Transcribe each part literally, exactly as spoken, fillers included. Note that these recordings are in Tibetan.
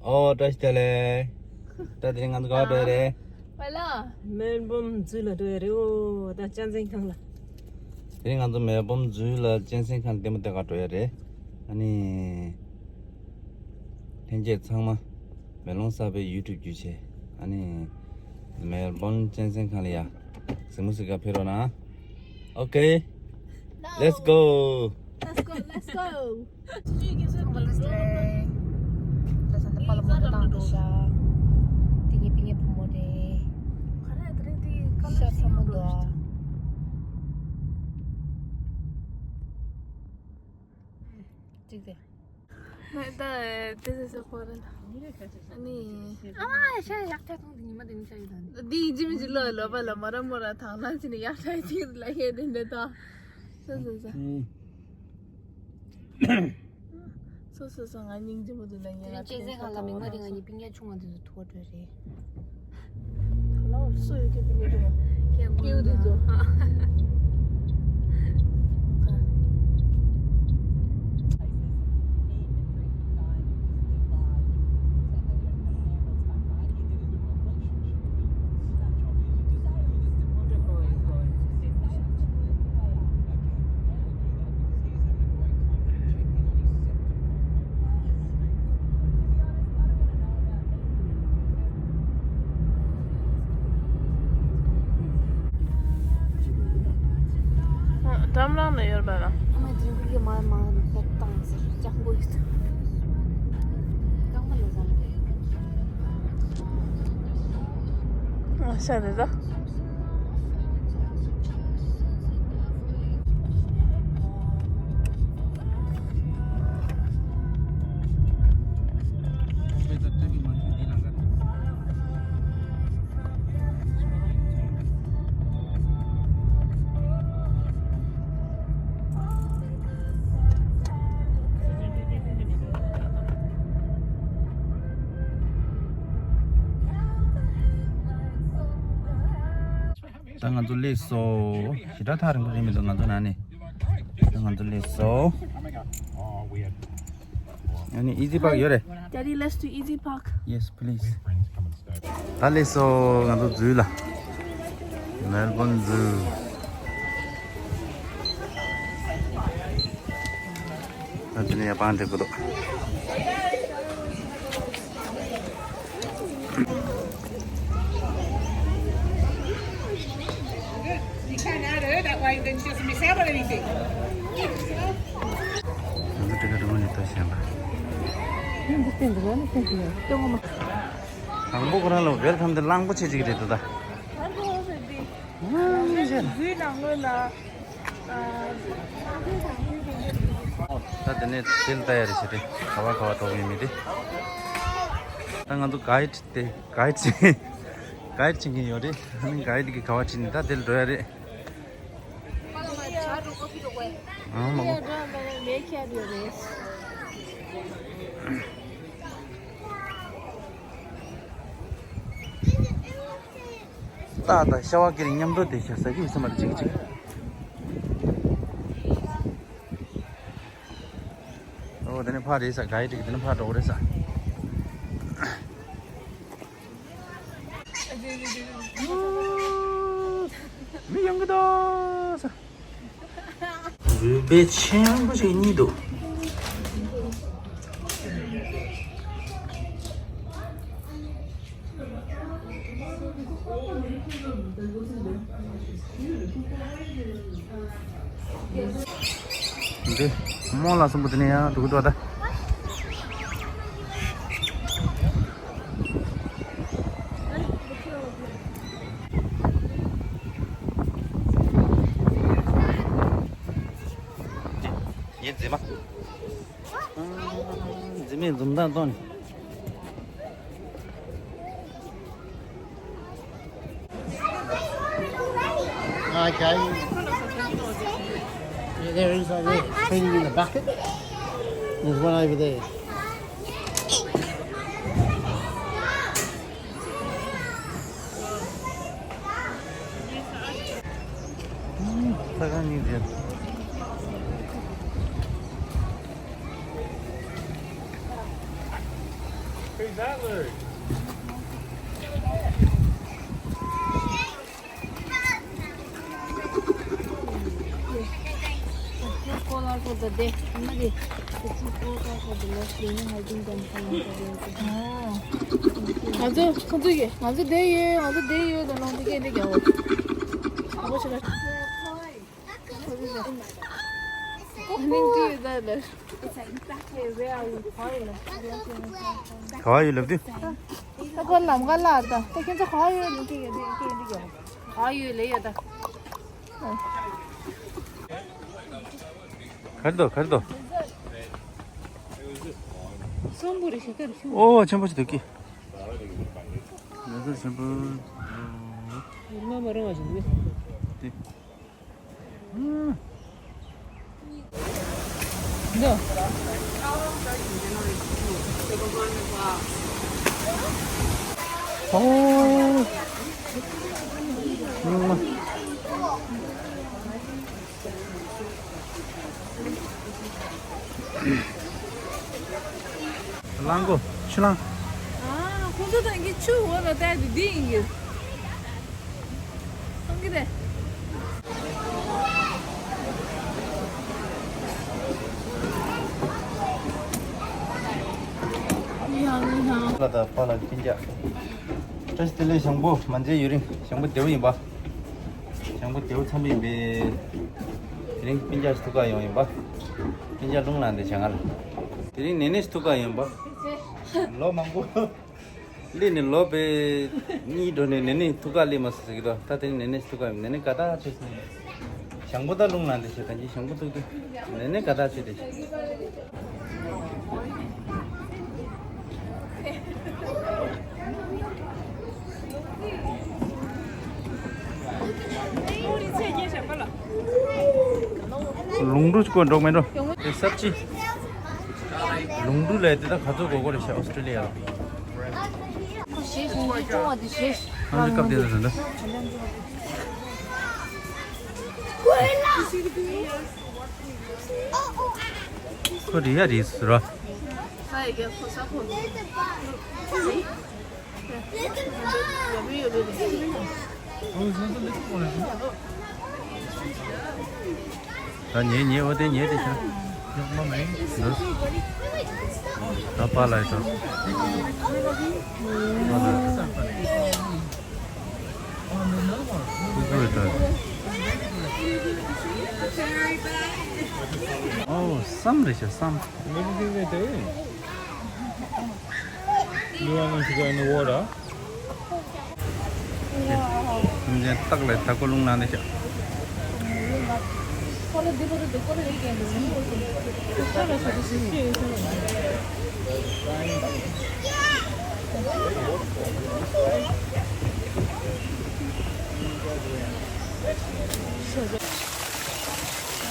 ཨོ་བཀྲ་ཤིས་བདེ་ལེགས། ད་དེ་རིང་ང་ཚོ་ག་པར་འགྲོ་ཡ་རེད། ཝེ་ལ། མེལ་བོན་ཛུ་ལ་འགྲོ་ཡ་རེད། ཨོ་ད་གཅན་གཟན་ཁང་ལ། དེ་རིང་ང་ཚོ་མེལ་བོན་ཛུ་ལ་གཅན་གཟན་ཁང་ལྟད་མོ་བལྟ་ག་འགྲོ་ཡ་རེད། ཨ་ནི། ལྷན་རྒྱས་ཚང་མ་མེ་ལོང་གསར་པའི་ཡུ་ཊུབ་བརྒྱུད་བྱས། ཨ་ནི། མེལ་བོན་གཅན་གཟན་ཁང་ལ་ཡ། གཟིགས་མོ་གཟིགས་ག་ཕེབས་རོགས་གནང་། ཨོ་ཀེ། Let's go. Let's go, let's go. ཚང་མ་བཀྲ་ཤིས་བདེ་ལེགས། ད་ས་འདི་པ་ལ་མོ་ཊ་བཏང་འདུག་ཤག་དེ་ངའི་སྤུན་ཀྱག་བུ་མོ་རེད། ཤ་ཚ་མོ་འདུག་ཨ། གཅིག་དེ། ད་དེ་ས་ས་ཁོ་ར་ལ། ཨ་ནི། ཨ་མ་ཤ་ཡག་ཐལ་སོང་དེ་ཉི་མ་དེ་ནི་ཤ་ཡོད་ད་ནི། འདི་ཡིན་གཅིག་མིན་གཅིག་ལོ་ལོ་པ་ལ་མོ་ར་མོ་ར་ཐང་ན་ཅི་ནི་ཡག་ཐལ་ཅིག་ལ་ཧེ་དེ་འདྲ་ད། ས་ས་ས། སོ་སོ་སོ་ང་སྙིང་རྗེ་མོ་འདུག་ལ་ངས་ང་དེ་རིང་གཅན་གཟན་ཁང་ལ་མིག་དམར་དེ་ང་གཉིས་སྤུན་ཀྱག་ཆུང་བ་དེ་ཚོ་ཐུག་པ་འགྲོ་རེད། ད་ལོ་སུ་ཡོད་ཀྱི་སྤུན་ཀྱག་ཆུང་བ། སྐྱེ་དགུ་དེ་ཚོ། འགྲམ་ལངས་ནས་ཡོད་པ་ལ། ཨ་མ་དེ་རིང་ཀུ་ཀེ་མ་མ་ལ་བཏང་ཟེར་ཅང་པོ་ཡོད། རྐང་པ་ལ་ཟ་ལ། ཨ་ཤ་རེད་ད། ད་ང་ཚོ་སླེབས་སོང་། ཞེ་དྲག་ཐག་རིང་པོ་རེད་མི་འདུག་ང་ཚོ་ནང་ནས། ད་ང་ཚོ་སླེབས་སོང་། ཨ་ནི་ཨི་ཛི་པཱག་ཡོད་རེད། Daddy, let's do Easy Park. Yes, please. ད་སླེབས་སོང་ང་ཚོ་ཛུ་ལ། མེལ་བོན་ཛུ། ད་དེ་ནས་ཡར་པང་འགྲིག་གི་འདུག You can't add her, that way then she doesn't miss out on anything. ང་ཚོ་དེ་ག་རི་མོ་ནས་ལྟ་བཞིན་པ། འདི་བསྟན་འདུག་ང་ནི་བསྟན་འདུག་ཡ། སྟོན་ངོ་མ། དང་པོ་ཁོ་རང་ལ་ཝེལ་ཁམ་དེ་གླང་པོ་ཆེ་གཅིག་རེད་འདུག་ད། ཨ་ནི་ཟུའི་ནང་ལོགས་ལ། ད་དེ་ནས་དེ་ལ་ལྟ་ཡ་རེད་ཟེར་ཏེ། ག་བ་ག་བ་འགྲོ་གི་ཡིན་མིན་དེ། ད་ང་ཚོ་གའིཌ་དེ་གའིཌ་བྱེད་གའིཌ་བྱེད་མཁན་ཡོད་རེད། ཨ་ནི་གའིཌ་གིས་ག་བ་ཁྲིད་ནས་ད་དེ་ལ་འགྲོ་ཡ་རེད། ཨ་མ་གོ། ཏག་ཏག་ཤ་བ་ཀེ་རི་མཉམ་དུ་དེ་ཤ་ཟ་གི་ཡོད་ས་མ་རེད་ཅིག་ཅིག་ཨོ་དེ་ནས་ཕར་རེད་ས། གའིཌ་གིས་དེ་ནས་ཕར་འགྲོ་གི་རེད་ས། མི་ཡོང་གི་འདུག་ས། རུས་སྦལ་ཆེན་པོ་ཞིག་གཉིས་འདུག་འདི་རྨོ་ལགས་གསུམ་པོ་དེ་ནས་ཡང་འགྲོ་གི་འདུག་ད། ངའི་མཛེས་མ། མཛེས་མའི་འཛུམ་མདངས་སྟོན། Okay. There is a training in the bucket. There's one over there. ས་ཁང་གཉིས་ཟེར། ང་ཚོ་ཁོ་ཚོ་ཡོད། ང་ཚོ་བསྡད་ཡོད། ང་ཚོ་བསྡད་ཡོད་ད་ལོང་དེ་སྐད་འདི་རྒྱག་འོ། ཨ་ཁོ་ཆ་ལ། ཁོ་ཚོ་ཡོད་ད་ལ། ག་བ་ཡོད་ལབ་དུས། ད་ཁོ་ལམ་ཁ་ལ་ད་ད་ཁྱེད་ཚོ་ག་བ་ཡོད་ནི་སྐད་འདི་སྐད་འདི་རྒྱག་འོ། ག་བ་ཡོད་ལེ་ཡོད་ད། གར་དོ་གར་དོ། སོམ་བུ་རེ་ཞིག་གར་ཤུ། ཨོ་ཆེན་པོ་ཞིག་འདུག་གི། ལ་ས་ཆེན་པོ། ཡུལ་མ་མ་རང་བ་ཞིག་འདུག་གི། འདི། ཨོ། རླངས་སྒོ་ཆུ་རླངས། ཨ། ཁོང་ཚོ་ད་གིན་ཆུ་འོག་ལ་བལྟས་ཏེ་འདི་ཡིན་གྱི། སོང་གི་རེད། ལ་ད་པ་ལ་སྤུན་ཀྱག་བཀྲ་ཤིས་བདེ་ལེགས། ཞང་པོ་མ་མཇལ་ཡུན་རིང་། ཞང་པོ་བདེ་པོ་ཡིན་པ། ཞང་པོ་བདེ་པོ་ཚང་མ་ཡིན་པས། དེ་རིང་སྤུན་ཀྱག་ཞིག་ཐུག་ག་ཡོང་ཡིན་པ། སྤུན་ཀྱག་རླུང་ལངས་ཏེ་བྱ་ང་ལ། དེ་རིང་ནེ་ནེ་ཞིག་ཐུག་ག་ཡོང་པ། ལོ་མང་པོ་སླེབས་ནས་ལོ་པའི་གཉིས་འགྲོ་ནས་ནེ་ནེ་ཐུག་ག་སླེབས་མ་སོང་ཟེར་གི་འདུག་ད་དེ་རིང་ནེ་ནེ་ཞིག་ཐུག་ག་ཡོང་། ནེ་ནེ་དགའ་ཐག་ཆོད་སོང་། ཞང་པོ་ད་རླུང་ལངས་ཏེ་བྱ། ད་གིན་ཞང་པོ་ཐུག་དུས་ནེ་ནེ་དགའ་ཐག་ཆོད་དེ་བྱ། ལུང་འབྲུ་ཅིག་གོ་འགྲོ་མེད་འགྲོ། དེ་སབ་ཅི། ལུང་འབྲུ་ལས་དེ་ད་ག་ཚོད་གོ་གོ་རེད་ཤག་ཨོ་སི་ཀྲི་ལི་ཡ་ལ། ཁོ་ཞེས་ཞིང་ཅི་ཀྲུང་བ་དེ་ཞེས། ཨ་འདི་སྐབས་དེ་ད་ད་ད། ཁོ་རེད་ཡ་རེད་ཟེར་རོ། ས་ཡི་གེ་ཁོ་ས་ཁོ། ད་ཉེ་ཉེ་འོ་དེ་ཉེ་དེ་ཤ། ད་པ་ལ་ཡི་ད། པ་ལ་ཡི་ད། ཨོ་སམ་རེད་ཤག་སམ། You want them to go in the water? སེམས་ཅན་སྟག་ལ་ད་ཀོ་རླུང་ནང་ནས་ཤག་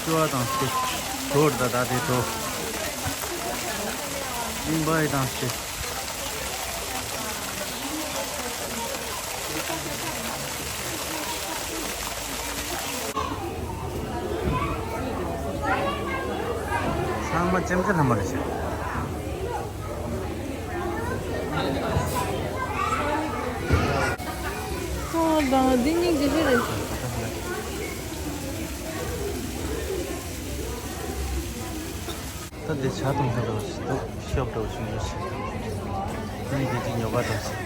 ཤོ་བ་དང་སྟེ། གྲོ་ད་ད་དེ་གྲོ། ཨིན་པའི་དང་སྟེ། ཚང་མ་ལྕེམ་ཙེ་ལྷ་མོ་རེད་ཤག་ཨོ་ད་འདི་སྙིང་རྗེ་ཞིག་རེད། ད་འདི་ཇ་འཐུང་ས་འདྲ་བོ་ཞིག་འདུག་ཤོབ་འདྲ་བོ་ཞིག་འདུག་ཨ་ནི་འདི་གཅིག་ཉོ་ག་འགྲོ་ཞིག་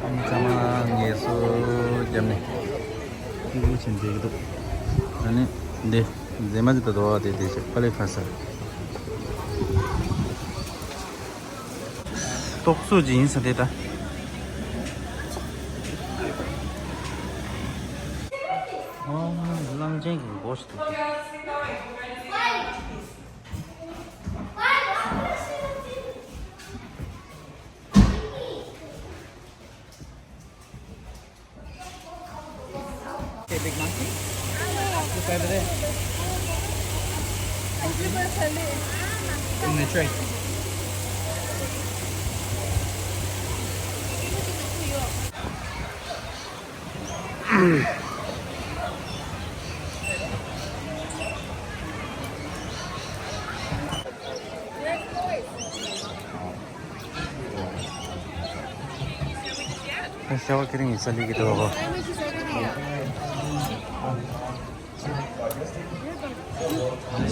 ཨ་ནི་ཚང་མ་ངལ་གསོ་བརྒྱབ་ནས་སྐྱིད་པོ་བྱས་བསྡད་ཀྱི་འདུག་ཨ་ནི་འདི་མཛེས་མ་ཅིག་ད་དོ་བ་དེ་དེ་ཞིག་པ་ལི་ཁ་ས། ཏོག་ཙམ་ཅིག་ཡིན་ས་དེ་ད། ཨོ། གླང་ཆེན་གྱི་མགོ་ཞིག་འདུག Hey, big monkey. Look over there. In the tray. ཤ་བ་ཁེ་རིང་ཡིན་ས་ལི་གི་འདུག་གོ།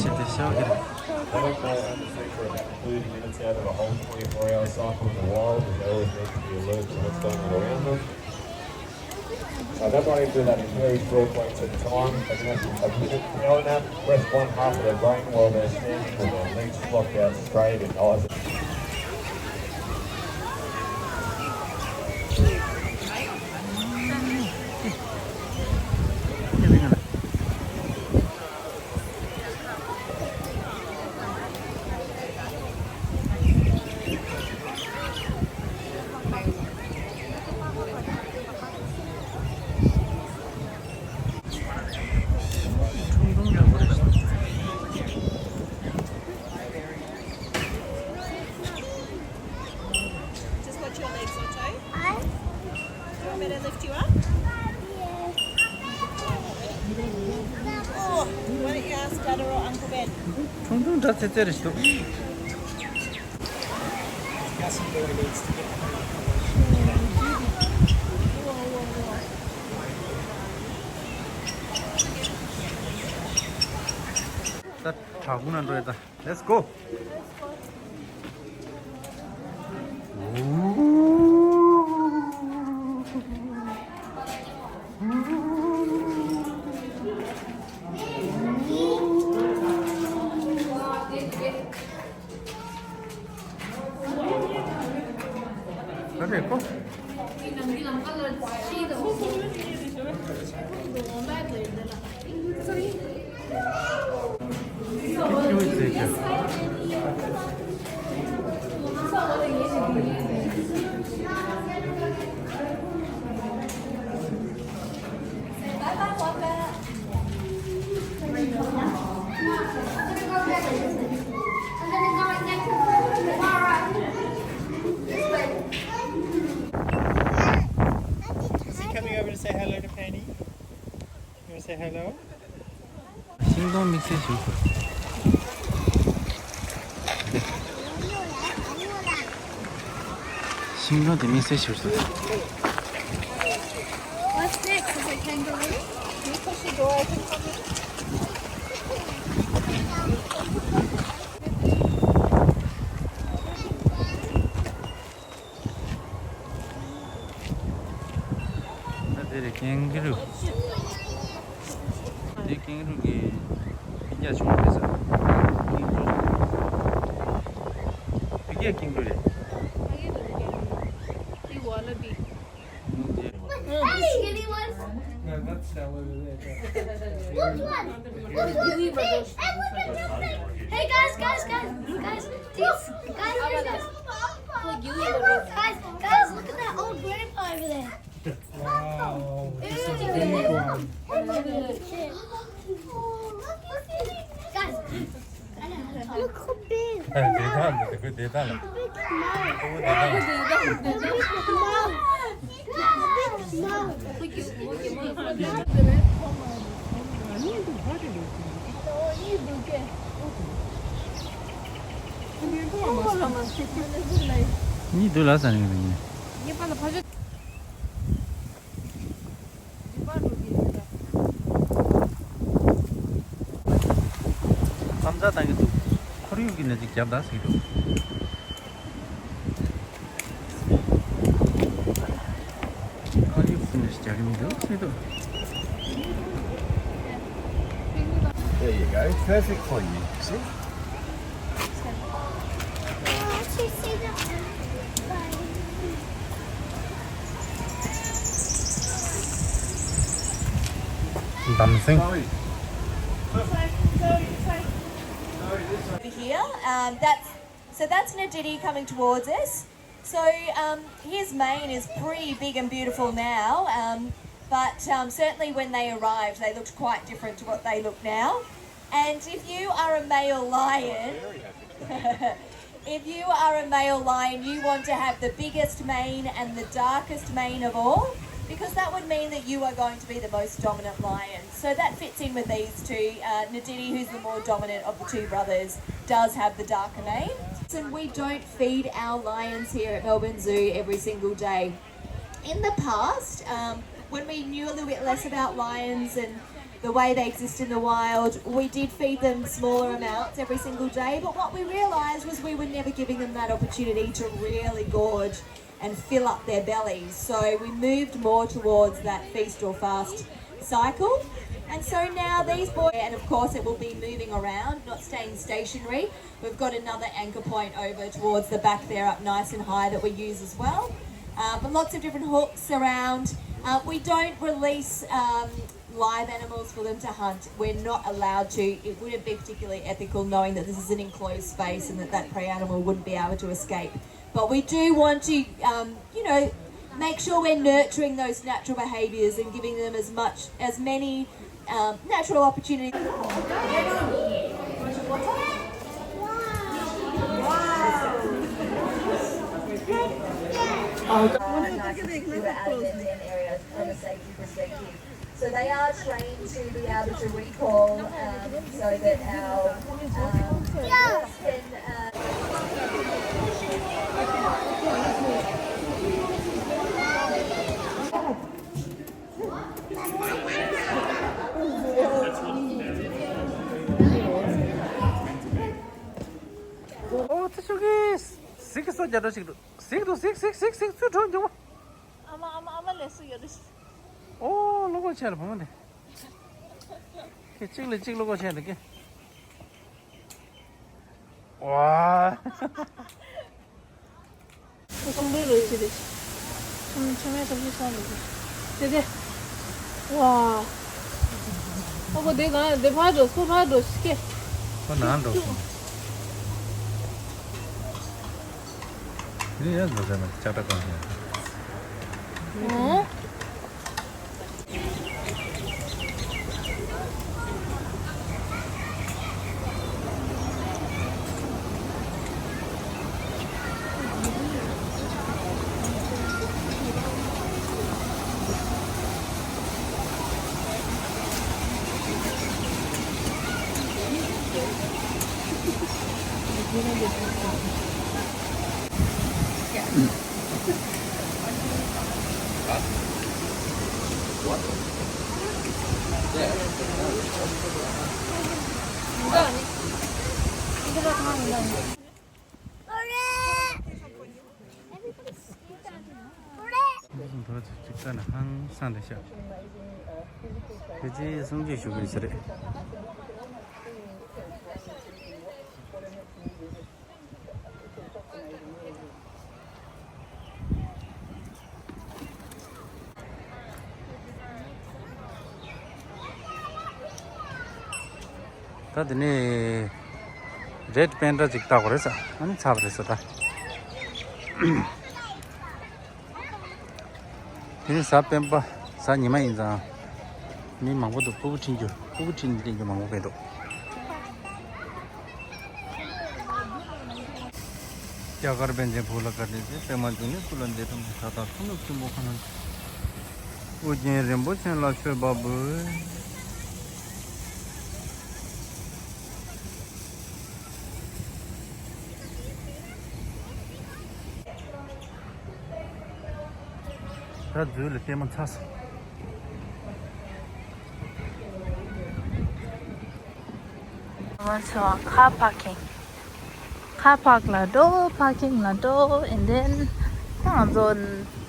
ཤ་དེ་ཤ་བ་ཁེ་རིང་། So that's why I do that in very short breaks at a time. They're gonna have to have a bit of power nap, rest one half of their brain while they're standing with their legs locked out straight and eyes. Just watch your legs, Otto. Do you want me to lift you up? Oh, why don't you ask Dada or Uncle Ben? ཁྲུང་ཁྲུང་འདྲ་ཚེ་ཚེ་རེད་ཤོག་ད་བྲག་ཕུག་ནང་འགྲོ་ཡ་ད། Let's go. Is he coming over to say hello to Penny? You want to say hello? ཤིང་སྡོང་དམིགས་བསལ་ཞིག་ཤིང་སྡོང་དེ་དམིགས་བསལ་ཞིག What's next? Is it kangaroo? Can you push the door open for me? ད་དེ་རེད་ཀེང་གི་རུ། དེ་ཀེང་རུ་གི་ཕི་རྒྱ་ཆུང་བ་རེད་ས། ཕི་རྒྱ་ཀེང་རུ་རེད། Hey, skinny one. Look one. Look one. Hey, hey, look at this. Hey, guys, guys, guys, guys. This, guys, look at this. Guys, guys, look at that old grandpa over there. Wow, that's a big one. Guys, look how big. ཨ། བདེ་ཐང་འདི་དགོས། བདེ་ཐང་ལ། ཨོ། བདེ་ཐང་། གཉིས་འདུག་ལ་ས་ནས་ཡིན། མཚམས་འཇོག་བཏང་གི་འདུག་ཁོར་ཡུག་གི་ནང་ཅིག་རྒྱབ་ད་ཟེར་གི་འདུག་ཁོར་ཡུག་གི་ནང་ཅིག་རྒྱག་གི་མི་འདུག་ཟེར་འདུག There you go. Perfect for you. See? འདམ་སེང་། Over here. Um, that's, so that's Naditi coming towards us. So, um, his mane is pretty big and beautiful now, um, but, um, certainly when they arrived, they looked quite different to what they look now. And if you are a male lion, if you are a male lion, you want to have the biggest mane and the darkest mane of all, because that would mean that you are going to be the most dominant lion. So that fits in with these two. Uh, Naditi, who's the more dominant of the two brothers, does have the darker mane. And we don't feed our lions here at Melbourne Zoo every single day. In the past, um, when we knew a little bit less about lions and the way they exist in the wild, we did feed them smaller amounts every single day. But what we realised was we were never giving them that opportunity to really gorge and fill up their bellies. So we moved more towards that feast or fast cycle. And so now these boys, and of course it will be moving around, not staying stationary. We've got another anchor point over towards the back there, up nice and high, that we use as well. Uh, but lots of different hooks around. Uh, we don't release um, live animals for them to hunt. We're not allowed to. It wouldn't be particularly ethical, knowing that this is an enclosed space and that that prey animal wouldn't be able to escape. But we do want to, um, you know, make sure we're nurturing those natural behaviours and giving them as much, as many um, natural opportunities. So they are trained to be able to recall, um, so that our um, dogs can. Uh, ཨོ་ཙི་ཤོག་གི། གཟིག་གི་སོ་རྒྱ་འདྲ་ཞིག་འདུག་གཟིག་འདུག་གཟིག་གཟིག་གཟིག་གཟིག་ཚུར་འགྲོ་འགྱོ། ཨ་མ་ཨ་མ་ཨ་མ་ལས་སུ་ཡོད་རེད། ཨོ་བློ་ཁོག་ཆེ་ལ་བུ་མོ་དེ། ཁྱེད་གཅིག་ལས་གཅིག་བློ་ཁོག་ཆེ་འདུག་གི། ཝ། ཁོ་ཆུང་པོའི་རོལ་ཅིག་རེད། ཆུང་ཆུང་མའི་ཐོག་ཞིག་སོང་འདུག་དེ་དེ། ཝ། ཨ་ཁོ་དེ་གང་དེ་ཕར་འགྲོ་སོ་ཕར་འགྲོ་ཤི་ཀེ། ཁོ་ནང་འགྲོ་སོང་། དེ་ནས་ཡར་འགྲོ་ཟེར་ན་ལྕགས་དྲ་གང་སོང་། ཨོ། འདི་བཞིན་བོད་ཚོ་གཅིག་ལྟ་ན་ཧང་སང་རེད་ཤག་ཁྱེད་ཚོས་སྲུང་སྐྱོབ་ཞུ་གི་ཡོད་ས་རེད། ད་དེ་ནས་རེད་པན་ཌ་ཅིག་བལྟ་དགོས་རེད་ས། ཨ་ནི་ཚར་བ་རེད་ས་ད། དེ་ནི་གཟའ་སྤེན་པ་གཟའ་ཉི་མ་ཡིན་ཙང་། མི་མང་པོ་འདུག་སྤུ་གུ་འཁྲིད་རྒྱུ་སྤུ་གུ་འཁྲིད་ནས་སླེབས་རྒྱུ་མང་པོ་ཕེབས་འདུག་རྒྱ་གར་པཎ་ཆེན་བོད་ལ་བཀའ་དྲིན་ཆེ། པདྨ་འབྱུང་གནས་སྐུ་ལ་འདེབས་དང་། ད་ལྟ་མཚོ་ནུབ་ཆུ་བོ་ཁ་ན། ཨོ་རྒྱན་རིན་པོ་ཆེ་ལ་མཆོད་པ་འབུལ། ད་འཛུལ་ལ་ལྟད་མོ་ཚར་སོང་། ང་ཚོ་ཁ་པར་ཀིང་། ཁ་པར་ལ་འགྲོ། པར་ཀིང་ལ་འགྲོ། And then ང་ཚོ་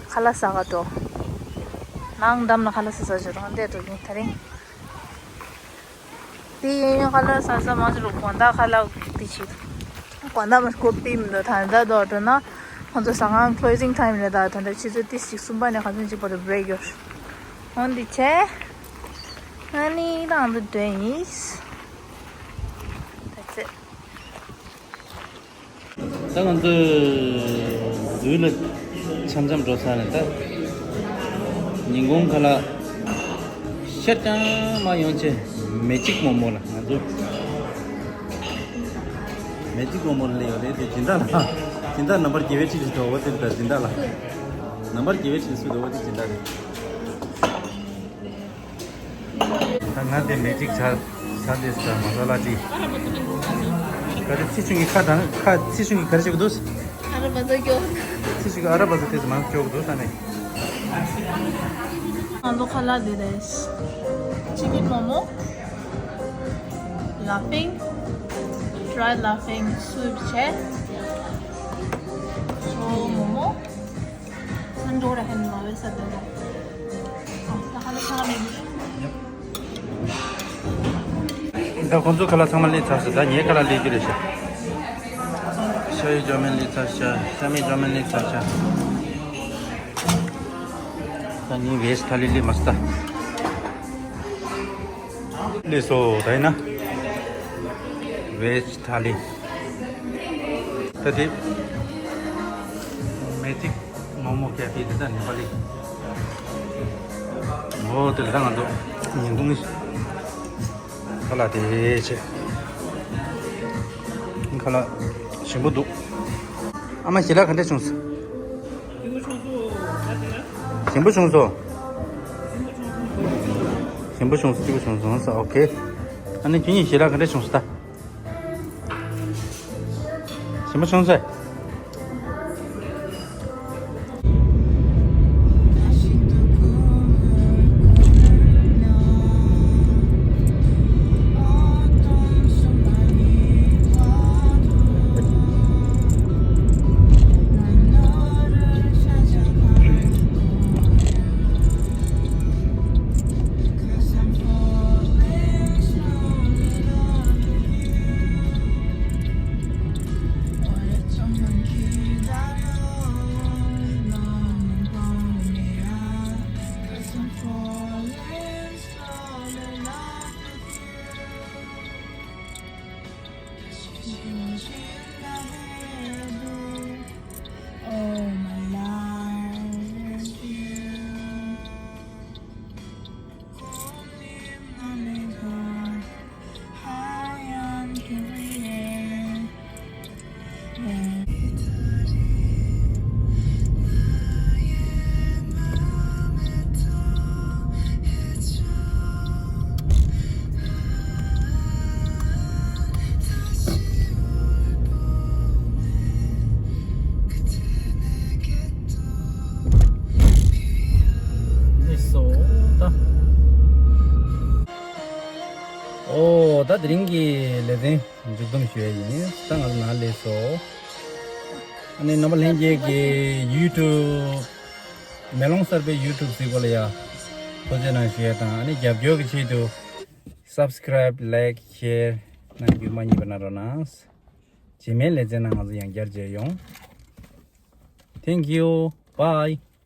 ཁ་ལག་ཟ་ག་འགྲོ། ནང་འགྲམ་ལ་ཁ་ལག་ཟ་ཟ་འགྲོ་རང་བསྡད་འགྲོ་གིན་དེ་རིང་། དེ་ཡིན་ཡང་ཁ་ལག་ཟ་ས་མ་ཟེར་རོ། དགོང་དག་ཁ་ལག་དེ་བྱེད། དགོང་དག་མ་ཁོ་པི་མི་འདུག་ད་ལྟ་དོ་འགྲོ་ན་ང་ཚོ་ཟ་ཁང་ཁོ་ལོ་ཟིང་ཊའིམ་རེད། ད་ད་ལྟ་ཆུ་ཚོད་ཏི་ཞིག་གསུམ་པ་ནས་ཁ་སང་གཅིག་བར་དུ་བྷི་རེག་ཡོད། འོན་ཏེ་ཆེ། ང་ནི་རང་དུ་འདོན་ཡིན། That's it. ད་ང་ཚོས་འཛུལ་ལ་འཆམ་འཆམ་འགྲོ་ཚར་ནས་ད་ཉིན་གུང་ཁ་ལག་ཤར་རྐྱང་མ་ཡོང་ཆེ། མེ་ཅིག་མོ་མོ་ལ་ང་ཚོ་མེ་ཅིག་མོ་མོ་ལ་སླེབས་ཡོད་རེད། དེ་སྦྱིན་བདག་ལ་སྦྱིན་བདག་ནམ་བར་དགེ་བའི་བཤེས་གཉེན་འགྲོ་བ་དེ་ད་སྦྱིན་བདག་ལ་ནམ་བར་དགེ་བའི་བཤེས་གཉེན་སུ་འགྲོ་བ་དེ་སྦྱིན་བདག་རེད། ད་ང་དེ་མེ་ཅིག་ཆ་ཆ་དེ་ས་མ་ས་ལ་ཅིག་ག་རེ་ཚེ་ཆུང་གི་ཁ་དང་ཁ་ཚེ་ཆུང་གི་ག་རེ་བྱེད་ཀྱི་འདུག་ཨ་ར་བ་ཟ་སྐྱོ། ཚེ་ཆུང་གི་ཨ་ར་བ་ཟ་དེ་ས་མ་སྐྱོ་གི་འདུག་ས་ནས། ང་ཚོ་ཁ་ལག་འདི་རེད། ཅི་ཀིན་མོ་མོ། ལ་ཕིང་། ཌ་རའི་ལ་ཕིང་སུབ་བྱས། ཅོ་མོ་མོ། སན་ཌོ་ར་ཧན་མ་བེ་ས་དེ་ནོ། ཨ་ད་ཁ་ལག་ཚང་མ་མེད་གི། ད་ཁོང་ཚོ་ཁ་ལག་ཚང་མ་ལས་ཚར་སོང་། ད་ངའི་ཁ་ལག་ལས་རྒྱུ་རེད་ཤག་ཤ་ཡི་ཅོ་མིན་ལས་ཚར་ཤག་ཤ་མེད་ཅོ་མིན་ལས་ཚར་ཤག་ད་ངའི་ཝེཇ་ཐ་ལི་ལས་མ་སྟ། ལས་སོ་ད་ཡིན་ན། ཝེཇ་ཐ་ལི། ད་དེ། མེ་ཏིག་མོག་མོག་ཀེ་ཕེ་དེ་ད་ནེ་པ་ལི། འོ་དེ་ལ་ད་ང་ཚོ་ཉིན་གུང་ཁ་ལག་དེ་བྱས། ཁ་ལག་ཞིམ་པོ་འདུག་ཨ་མ་ཞལ་ལག་ག་འདྲ་བྱུང་སོང་། ཞིམ་པོ་བྱུང་སོང་། ཞིམ་པོ་བྱུང་སོང་། སྐྱིད་པོ་བྱུང་སོང་། ཨོ་ཁེ། ཨ་ནི་ཁྱེད་གཉིས་ཞལ་ལག་ག་འདྲ་བྱུང་སོང་ད། ཞིམ་པོ་བྱུང་སོང་། ཨོ་ད་དེ་རིང་གི་ལེ་ཚན་མཇུག་བསྡོམས་ཞུ་ཡ་ཡིན། ད་ང་ཚོ་ནང་སླེབས་སོང་། ཨ་ནི་རྣམ་པ་ལྷན་རྒྱས་ཀྱི་ཡུ་ཊུབ། མེ་ལོང་གསར་པའི་ཡུ་ཊུབ་གཟིགས་པ་ལ་ཡ་ཐུགས་རྗེ་གནང་ཞུ་ཡ་དང་། ཨ་ནི་རྒྱབ་སྐྱོར་གྱི་ཆེད་དུ་སབ་སི་ཀ་རའིབ། ལའིཀ། ཤེར་གནང་རྒྱུ་མ་བསྙེལ་བ་གནང་རོགས་གནང་། རྗེས་མའི་ལེ་ཚན་ནང་ང་ཚོ་ཡང་བསྐྱར་མཇལ་ཡོང་། Thank you. Bye.